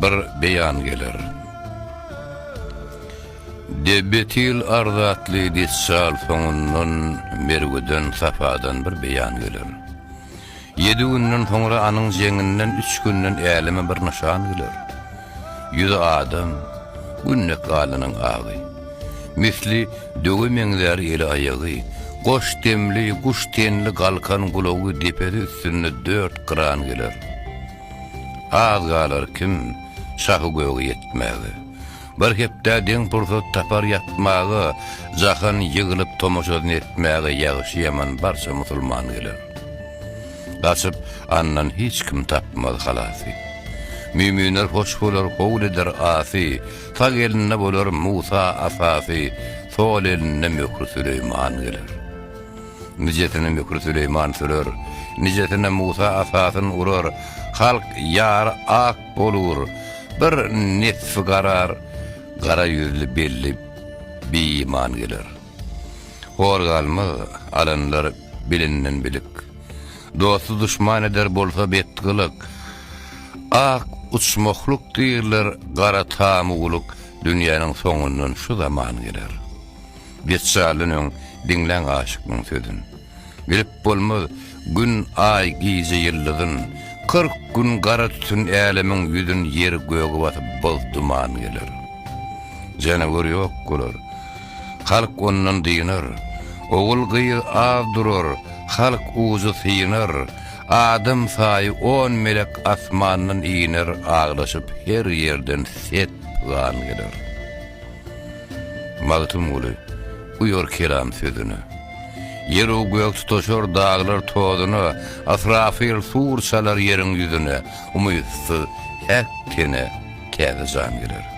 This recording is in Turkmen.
bir beýan geler. Debbetil arz atly deçjal soňundan Merweden, Safadan bir beýan geler. Ýedi günden soňra anyň jeňinden üç günden äleme bir nyşan geler. Ýüzi adam, Gün dek galanyň agy. Misli döwe meňzär eli-aýagy, Goş demli, guş tenli galkan gulagy depesi üstünde dört gyran geler. Az galar kim şahy göge ýetmäge. Bir hepdä deň pursat tapar ýatmaga, Jahan ýygylyp tomaşasyny etmäge ýagşy-ýaman barça musulman geler. Gaçyp, andan hiç kim tapmaz halasy. Müminler hoş bolar, howul eder asy, Sag elinde bolar Musa asasy, Sol elinde möhri Süleýman geler. Nijesine möhri Süleýman sürer, Nijesine Musa asasyn urar, Halk ýary ak bolur, bir nesfi garar, Gara ýüzli belli biiman geler. Hor galmaz, alanlar bilinden bilik. Dosty duşman eder bolsa bet gylyk. Ak uçmahlyk diýrler, gara tamuwlyk, Dünýäniň soňundan şu zaman geler. Deçjaldan öň diňläň aşyknyň sözün. Bilip bolmaz, Gün, Aý, gije ýyldyzyn. 40 gün gara tütün älemiň ýüzün ýeri gögi basyp boz duman geler. Janawer ýok bolar. Halk ondan dynar. Ogul-gyz az durar, halk ujy synar. Adam saýy on melek asmandan iner, aglaşyp her ýerden set pygan geler. Magtymguly, uýar kelam sözüne. Ýer-u gök tutaşar daglar tozuna, Ysrafyl sur çalar ýeriň ýüzüne, Umytsyz päk tene täze jan geler.